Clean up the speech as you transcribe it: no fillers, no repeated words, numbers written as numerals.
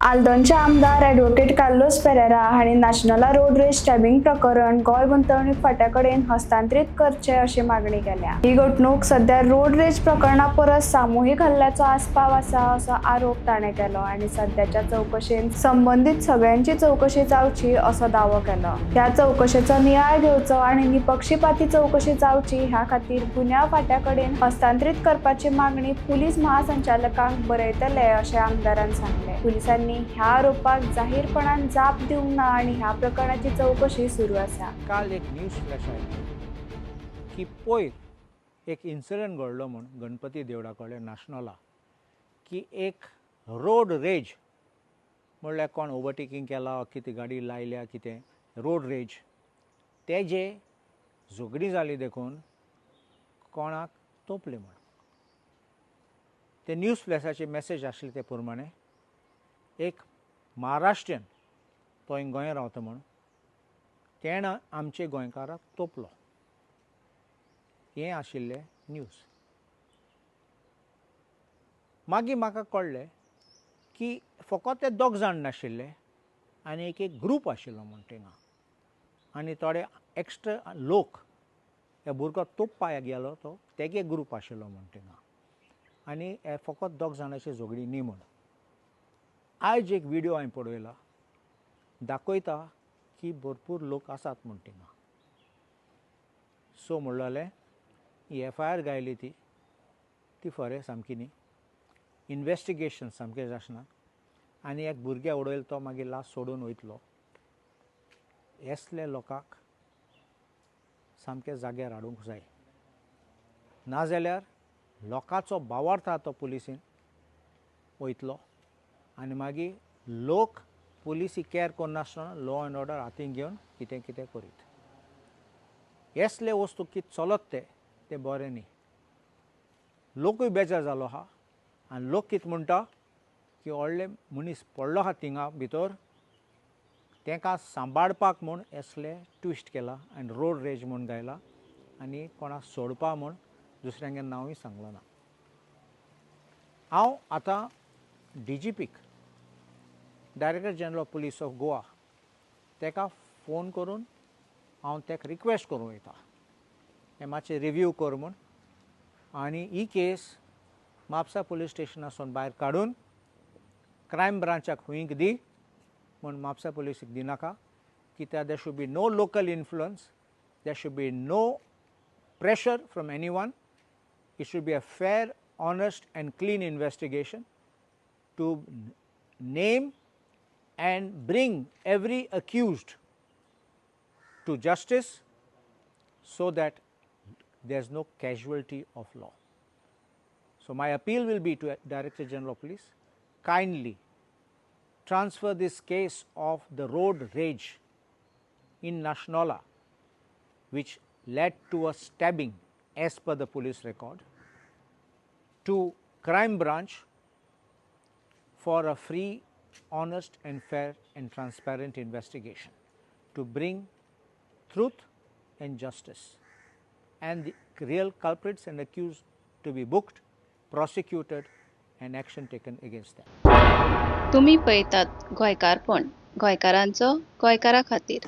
आल्दोनचे आमदार advocate Carlos Pereira हांणी नाशनला road rage स्टॅबिंग प्रकरण गोंय गुंतवणूक फांट्या कडेन हस्तांतरीत करचें अशी मागणी केल्या. ही घडणूक सध्या रोड रेज प्रकरणा परस सामुहीक हल्ल्याचो आस्पाव आसा असो आरोप ताणें केलो आनी सध्याच्या चवकशेंत संबंदीत सगळ्यांची चवकशी जावची असो दावो केलो. ह्या चवकशेचो नियाळ घेवचो आनी निपक्षपाती चवकशी जावची ह्या खातीर गुन्यांव फांट्या कडेन हस्तांतरीत करपाची मागणी पुलीस महासंचालकांक बरयतले अशें आमदारान सांगलें. पुलिसांनी ह्या आरोपाक जाहीरपणान जाप दिवंक ना आनी ह्या प्रकरणाची चवकशी सुरू आसा. काल एक न्यूज फ्लॅश आयली की पयर एक इन्सिडंट घडलो म्हूण गणपती देवळा कडेन नाशनोला, की एक रोड रेज, म्हणल्यार कोण ओवरटेकींग केला, कितें गाडी लायल्या, कितें रोड रेज, तेजे झगडीं जाली देखून कोणाक तोपले म्हूण. ते न्यूज फ्लॅशाची मॅसेज आसली ते प्रमाणे एक महाराष्ट्रीयन तो हिंग गोंयांत रावता म्हूण तेणें आमचे गोंयकाराक तोपलो, हें आशिल्लें न्यूज. मागीर म्हाका कळ्ळें की फकत ते दोग जाण नाशिल्ले आनी एक एक ग्रूप आशिल्लो म्हूण थिंगा, आनी थोडे एक्स्ट्रा लोक ह्या भुरगो तोपपाक गेलो तो तेगे ग्रूप आशिल्लो म्हूण थिंगा, आनी हे फकत दोग जाणांची झगडी न्ही म्हूण. आयज एक विडियो हांवें पळयला, दाखयता की भरपूर लोक आसात म्हूण थिंगा. सो म्हणलें ही एफ I R गायली ती ती फरें सामकी न्ही, इनवेस्टिगेशन सामकें जासना, आनी एक भुरग्या उडयलो तो मागीर लास्ट सोडून वयतलो. असले लोकांक सामके जाग्यार हाडूंक जाय, नाजाल्यार लोकांचो बावार्थ आहा तो पुलिसीन वयतलो आनी मागीर लोक पुलिसी कॅर करनासतना लॉ एंड ऑर्डर हातीन घेवन कितें कितें करीत. असले वस्तू कितें चलत तें बरें न्ही. लोकूय बेजार जालो आहा आनी लोक कितें म्हणटा की व्हडले मनीस पडलो आहा थिंगा भितर, तांकां सांबाळपाक म्हूण असले ट्विस्ट केला आनी रोड रेज म्हूण गायला आनी कोणाक सोडपा म्हूण दुसऱ्यांगे नांवूय सांगलो ना. हांव आतां D G pick, director general of police of Goa, ताका फोन करून हांव ताका रिक्वेस्ट करूं वयता हें मातशें रिव्यू कर म्हूण, आनी ही केस म्हापसा पुलीस स्टेशनासून भायर काडून क्रायम ब्रांचाक हुंयक दी म्हूण, म्हापसा पुलिसीक दिनाका, कित्याक there should be no local influence, there should be no pressure from anyone. It should be a fair, honest and clean investigation to name and bring every accused to justice so that there is no casualty of law. So my appeal will be to Director General of Police, kindly transfer this case of the road rage in Nashnola, which led to a stabbing as per the police record, to crime branch for a free, honest and fair and transparent investigation to bring truth and justice and the real culprits and accused to be booked, prosecuted and action taken against them. तुमी पळयतात गोंयकारपण, गोंयकारांचो गोंयकारा खातीर.